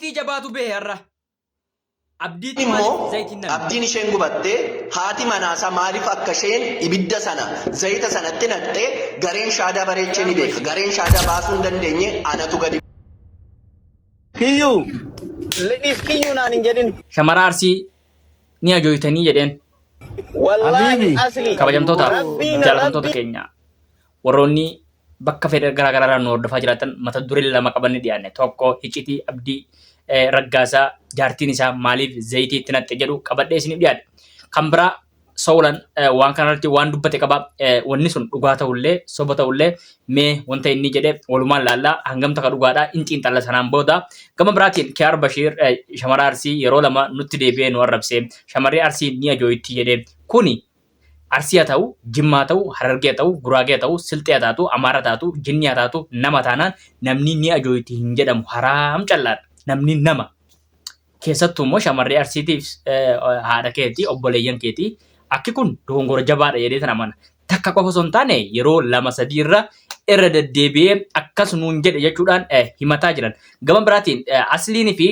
Iccitii jabaatu bahe har'a. Abdiitti Immoo maaliif zayitiin namni? Abdiin isheen gubatte, haati manaasaa maaliif akka isheen ibidda sana zayita sanatti naqxe gareen shaadaa bareechee ni beeka. Gareen shaadaa baasuu hin dandeenye, anatu gadi Kiyyuu. Lidhiif kiyyuu naan hin jedhin. Shamara Arsii ni ajooytanii jedheen. Wallaahi Habiibi. asli. Kabajamtootaaf Rabbiin jaalatamtoota rabbii. keenya warroonni bakka fedha garaa garaa nu hordofaa jiraatan, mata duree lama qabanne dhiyaanne. Tokko, hicitii Abdii Raggaasaa jaartiin isaa maaliif zayitii itti naqxe jedhu qabadhee isiniif dhiyaadhe. Kan biraa Soolan waan kanarratti waan dubbate qaba. Wanni sun dhugaa ta'ullee soba ta'ullee mee wanta inni jedhe walumaan laallaa, hangam takka dhugaadha in xiinxalla sanaan booda. Gama biraatiin Kiyaar Bashiir shamara Arsii yeroo lama nutti deebi'ee nu arrabse. Shamarree Arsii ni ajoo'itti jedhe. Kuni Arsii haa ta'u, Jimmaa haa ta'u, Harargee haa ta'u, Guraagee haa ta'u, Silxee haa taatu, Amaara taatu, Jinnii haa taatu, nama taanaan namni ni ajooyti hin jedhamu, haraam callaadha. Namni nama. Keessattuu immoo shamarree Arsiitiif haadha keeti, obboleeyyan keeti. Akki kun dogongora jabaadha jedhee tan amana. Takka qofa osoo hin taane yeroo lama sadii irra irra deddeebi'ee akkas nuun jedhe jechuudhaan himataa jiran. Gama biraatiin Asliinii fi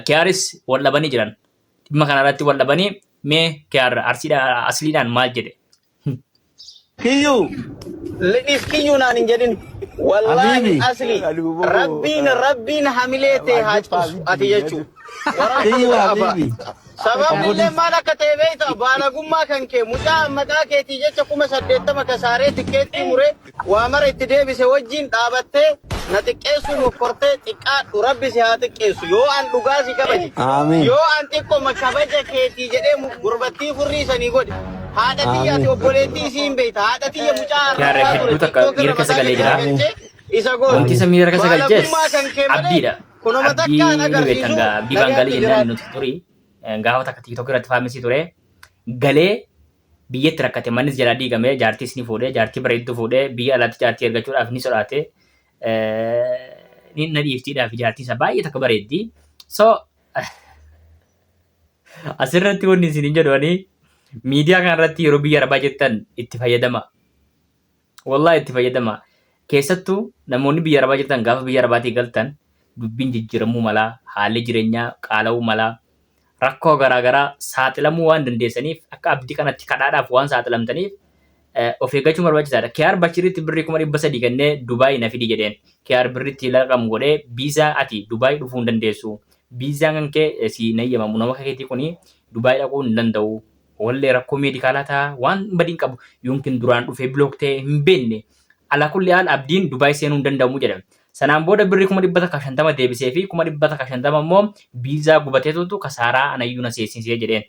Kiyaaris wal dhabanii jiran. Dhimma kana irratti wal dhabanii, mee Kiyaar Arsiidhaan Asliidhaan maal jedhe? Kiyyuu. Lidhiif kiyyuu naan hin jedhin. Wallaahi Habiibi. asli. Rabbiin rabbiin hamilee tee haa cabsu ati jechuu. Kiyyuu habiibi. Sababni illee maal akka ta'e beekta? Baalagummaa kan kee mucaa maqaa keetii jecha 80,000 kasaaree tikkeettii muree waa mara itti deebise wajjin dhaabattee na xiqqeessuu mokkortee, xiqqaadhu, Rabbi si haa xiqqeessu yoo an dhugaa si kabaje. Amiin. Yoo an xiqqoma kabaja keetii jedhee gurbattii furrii sanii godhe. Haadha tiyya ati Amiin. obboleettii isii hin beekta. Haadha tiyya mucaa Kiyaar arrabsaa ture hedduu takka TikTok irra miira keessa mataa galee gadi jira. galchee isa godhe. Wanti isa miira keessa galches Baalagummaa kan kee malee Abdiidha. kunuma Abdii takkaan ni beektan agarsiisu gaa, Abdii Baangaalii nagaatti jennaan jiraadhu. nuti turi gaafa takka TikTok irratti faamisii ture galee biyyatti rakkate, mannis jalaa diigame, jaartiis ni fuudhe, jaartii bareedduu fuudhe, biyya alaatti jaartii ergachuudhaaf ni sodaate, ni na dhiiftiidhaaf jaartii isaa baay'ee takka bareeddi. So asirratti wanni isin hin jedhu, ani miidiyaa kanarratti yeroo biyya arabaa jettan itti fayyadama. Wallahi itti fayyadama. Keessattuu namoonni biyya arabaa jirtan, gaafa biyya arabaatii galtan dubbiin jijjiiramuu malaa, haalli jireenyaa qaala'uu malaa, rakkoo garaagaraa saaxilamuu waan dandeessaniif, akka Abdii kanatti kadhaadhaaf waan saaxilamtaniif of eeggachuun barbaachisaadha. Kiyaar Bashiritti birrii 300,000 kennee Dubaay na fidi jedheen. Kiyaar birritti laqamu godhee viizaa ati Dubaay dhufuu hin dandeessu. Viizaan kan kee si hin eeyyamamu, nama akka keetii kuni Dubaay dhaquu hin danda'u. Wallee rakkoo meedikaalaa ta'a, waan badiin qabu yookiin duraan dhufee bilook ta'e hin beekne. Alaa kulli haal Abdiin Dubaay seenuu hin danda'amu jedhame. Sanaan booda birrii 150,000 deebisee fi 150,000 immoo viizaa gubateetutu kasaaraa anayyuu na seensisee jedheen.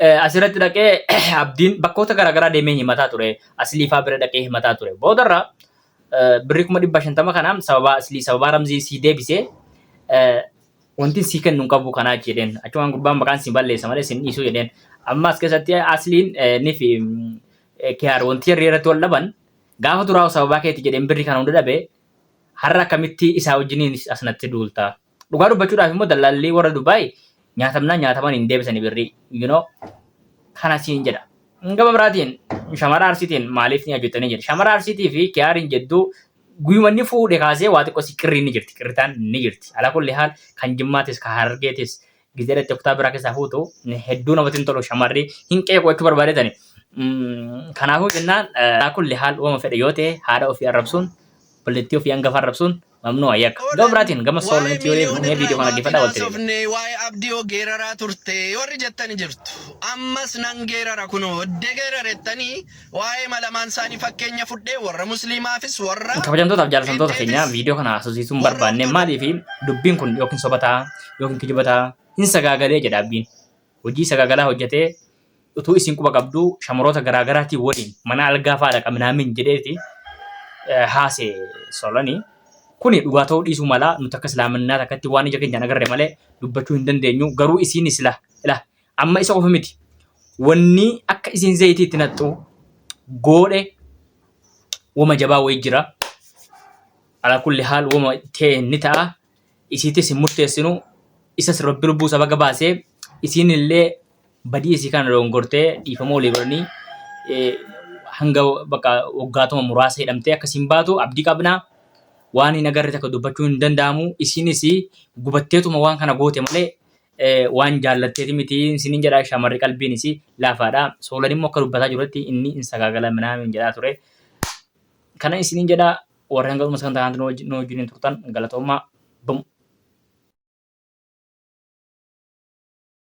Asirratti dhaqee Abdiin bakkoota garaagaraa deemee himataa ture. Aslii fa'aa bira dhaqee himataa ture. Boodarra birrii 150,000 kana sababaa Aslii, sababaa Ramzii sii deebisee, wanti sii kennu hin qabu kanaa jedheen. Achumaan gurbaan maqaan siin balleessa malee siin dhiisuu jedheen. Amma as keessatti Asliin ni fi Kiyaar wanti jarri irratti wal dhaban, gaafa duraa sababaa keeti jedheen birrii kana hunda dhabe, har'a akkamitti isaa wajjiniin asnatti duulta? Dhugaa dubbachuudhaaf immoo dallaalli warra Dubaay nyaatamnaan nyaataman hin deebisani birrii. Kana siin jedha. Gama biraatiin shamara Arsiitiin maaliif ni hojjetanii jedhe. Shamara Arsiitii fi Kiyaariin jedduu guyyuma inni fuudhe kaasee waa xiqqoo si qirriin ni jirti. Qirritaan ni jirti. Alaa kulli haal kan Jimmaatis kan Harargeetis gizee dhatte kutaa biraa keessaa fuutu hedduu namatti hin tolu, shamarri hin qeequ jechuu barbaadetani. Kanaafuu jennaan, alaa kulli haal uumama fedhe yoo ta'e haadha ofii arrabsuun, obboleettii ofii hangafa arrabsuun mamnu'a, yakka. Gama biraatiin gama Waa'ee Soolanitti yoo deemnu, miiliyoona mee viidiyoo kana dhaggeeffadhaa, walitti deebina. haasofne, waa'ee Abdii hoo geeraraa turte warri jettani jirtu. Ammas nan geerara, kunoo oddee geerarettanii waa'ee malamaan isaanii fakkeenya fudhee warra musliimaafis warra Kabajamtootaaf jaalatamtoota keenya, qeenxeefis viidiyoo kana haasofsiisuun warra barbaanne, maaliif dubbiin kun yookiin soba ta'a yookiin kijiba ta'a. Hin sagaagalee jedha Abdiin. Hojii sagaagalaa hojjetee utuu isin quba qabduu shamaroota garaagaraatiin waliin mana algaa fa'aa dhaqa minaamin jedheeti haase Solani. Kuni dhugaa ta'uu dhiisuu mala, nuti akka islaaminaa takkatti waan ija keenyaan agarre malee dubbachuu hin dandeenyu, garuu isiinis ila ila amma isa qofa miti. Wanni akka isiin zayitii itti naqxu goodhe wama jabaa wayii jira. Alaa kulli haal wama ta'e ni ta'a. Isiitis hin murteessinu. Isas Rabbi lubbuu isaa baga baasee, isiin illee badii isii kana dogongortee dhiifama walii godhanii hanga bakka waggaatuma muraasa hidhamtee akkasiin baatu abdii qabna. Waan hin agarre takka dubbachuu hin danda'amu. Isinis gubatteetuma waan kana goote malee waan jaallatteeti miti isiniin jedha shamarri qalbiin isii laafaadha. Soolan immoo akka dubbataa jirutti inni hin sagaagala minaamin jedhaa ture. Kana isiniin jedha warri hanga dhuma sagantaa kanatti nu wajjin turtan galatoomaa. Bum.